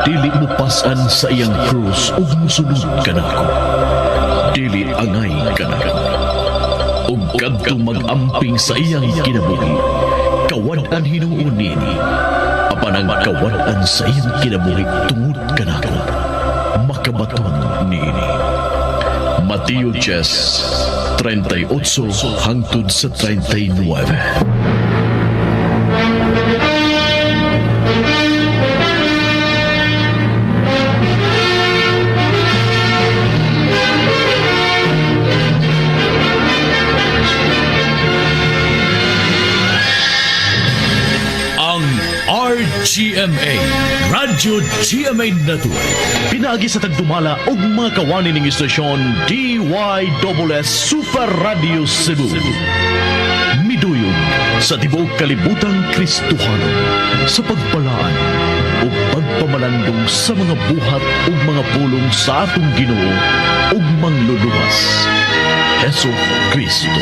Dili mo pas-an sa iyang krus ug musunod kanako, dili angay kanako. Ug kadtong mag-amping sa iyang kinabuhi, kawad-an hinuon niini. Apan ang kawad-an sa iyang kinabuhi tungod kanako, makabaton niini. Mateo 10, 38 hangtod sa 39. Ang RGMA Radyo GMA Network. Pinaagi sa tagdumala og mga kawani ning istasyon DYSS Super Radio Cebu. Miduyog sa tibuok kalibutang Kristohanon sa pagpalaan ug pagpamalandong sa mga buhat ug mga pulong sa atong Ginoo ug Mangluluwas, Hesus Kristo.